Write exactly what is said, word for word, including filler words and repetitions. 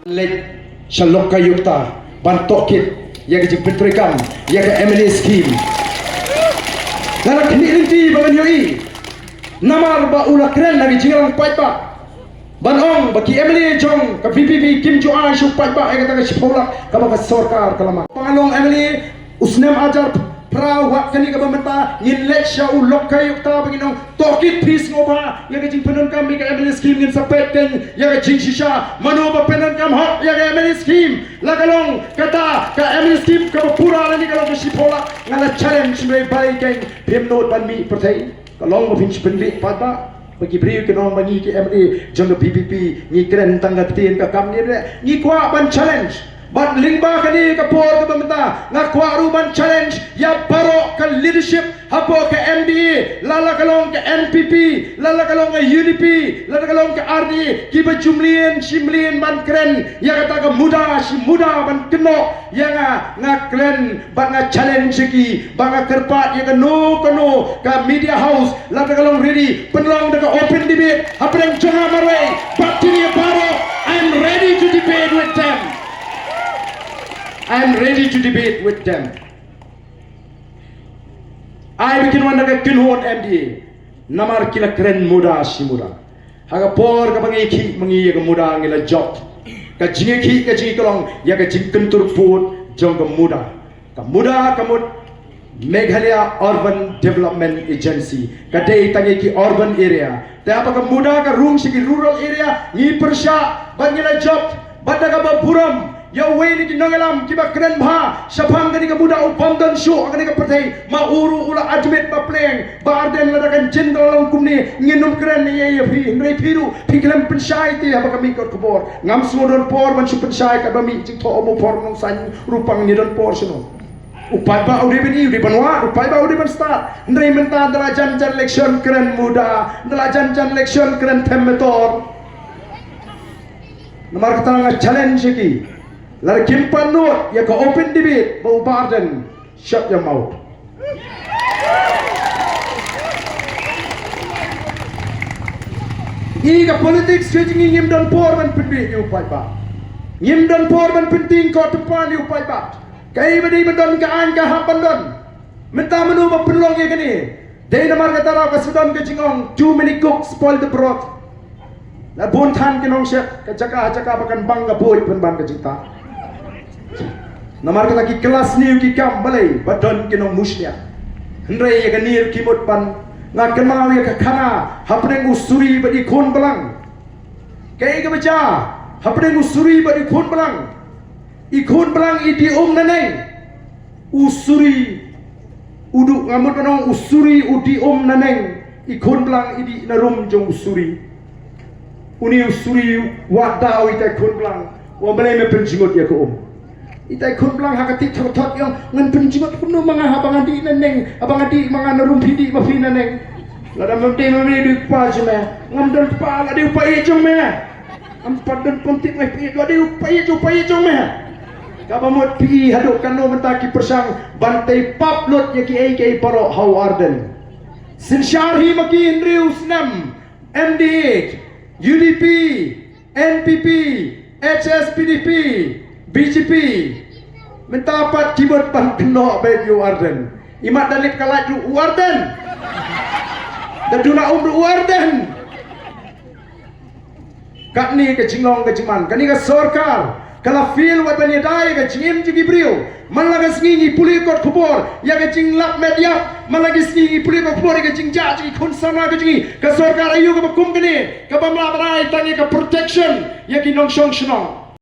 Leit sha Lokayukta ban tohkit ïa ka jingpyntrei kam ïa ka M L A scheme. Nga la khmih lynti ba ngan ïohi. Namar ba u la kren na ka jingïalang paidbah ban ong ba ki M L A jong ka V P P kim ju ai shuh paidbah ïa kata ka shiphew lak kaba ka sorkar ka la mang. Ba nga long M L A u snem arhajar phra wat kane kaba mynta ngin leit sha u Lokayukta ba ngin ong tohkit phi sngewbha ïa ka jingpyndonkam ïa ka M L A scheme, ngin sa peit keiñ ïa ka jingshisha mano ba pyndonkam hok ïa ka M L A scheme. La ka long kata ka M L A scheme kaba pura lane ka long ka shiphew lak. Nga la challenge, hynrei balei keiñ phim nud ban mih pyrthei? Ka long ba phin shu pynbeit paidbah ba ki briew kin ong ba ngi ki M L A jong ka V P P ngi kren tang ka ktien ka kam, ngi leh, ngi kwah ban challenge. Bad lyngba kane ka por kaba mynta nga kwah ruh ban challenge ïa baroh ka leadership hapoh ka M D A, lada ka long ka N P P, lada ka long ka U D P, lada ka long ka R D A, kiba ju mlien shi mlien ban kren ïa kata ka muda shi muda ban kynnoh ïa nga. Nga kren bad nga challenge ïa ki ba nga kyrpad ïa kano kano ka media house, lada ka long ready, pynlong da ka open debate hapdeng jong nga marwei. Bad kine baroh, I'm ready to debate with them. I'm ready to debate with them. Ai ba kin wan da ka kynhun M D A, namar ki la kren muda shi muda. Ha ka por kaba ngi khih ma ngi ïa ka muda ngi la jop. Ka jingïakhih ka jingïakhlong ïa ka jingkyntur pud jong ka muda. Ka muda ka mut Meghalaya Urban Development Agency, ka dei tang ïa ki urban area. Te haba ka muda ka rung sha ki rural area, ngi pyrshah bad ngi la jop bad da kaba burom ïa uwei na ki nongïalam kiba kren bha shaphang kane ka muda u bym don shuh ha kane ka pyrthei. Ma u ruh u la admit ba pleng, Bah Ardent, lada kan jin da long kumne ngin ym kren ïa ïa phi, hynrei phi ruh phi khlem pynshai te haba ka mih kot khubor. Ngam sngew don por ban shu pynshai katba mih jingthoh u Mawphor Nongsain Rupang, ngi don por shano? U paidbah u dei ban ïoh, u dei ban wad, u paidbah u dei ban stad. Hynrei mynta da la jan jan election kren muda, da la jan jan election kren them metor. Namar kata nga challenge ïa ki, lada kim pat nud ïa ka open debate, ba u Bah Ardent, shut your mouth. Ïa ka politics ka jong ngi ngim don por ban pynbeit ïa u paidbah. Ngim don por ban pyntieng kot tympan ïa u paidbah. Kaei ba dei ban don ka aiñ ka hap ban don. Mynta mano ba pynlong ïa kane? Dei namar kata ruh ka sdang ka jingong, too many cooks spoil the broth. La bun than ki nongshet, ka jaka ha jaka ba kan bang ka buit pynban ka jingtah. Namar kata ki kylla sniew ki kam balei ba don ki nongmushlia. Hynrei ïa kane ruh ki mut ban, nga kynmaw ïa ka khana hapdeng u suri bad i khun blang. Kaei kaba jia hapdeng u suri bad i khun blang? I khun blang i dih um naneng. U suri u dih, nga mut ban ong, u suri u dih um naneng, i khun blang i dih na rum jong u suri. Une u suri u wad da u ïa itai i khun blang, u ong, balei me pynjngut ïa ka um? Itai i khun blang ha ka tieng thot thot i ong, ngan pynjngut kumno ma nga haba nga dih naneng, haba nga dih ma nga na rum, phi dih ma phi naneng. Lada mem dei ma me dei u kpa jong me, ngam don kpa, la dei u paid jong me. Ngam pat don pom tip ngai phi, la dei u paid jong, paid jong me. Kaba mut phi haduh katno mynta ki pyrshang ban tei pap lut ïa kiei kiei baroh ha u Ardent. Synshar hi ma ki hynriew snem, M D A, U D P, N P P, H S P D P, B J P. Mynta pat ki mut ban kynnoh beit ïa u Ardent. Imat da lip ka lait ruh u Ardent. Da duna um ruh u Ardent. Katne ka jinglong ka jingman, kane ka sorkar ka la fail wat ban ïada ïa ka jingim jong ki briew. Man la ka sngi ngi pule kot khubor ïa ka jinglap met ïap, man la ka sngi ngi pule kot khubor ïa ka jingjah jong ki khun samla ka jong ngi. Ka sorkar aïu kaba kum kane, kaba mlak ban ai tang ïa ka protection ïa ki nongshong shnong?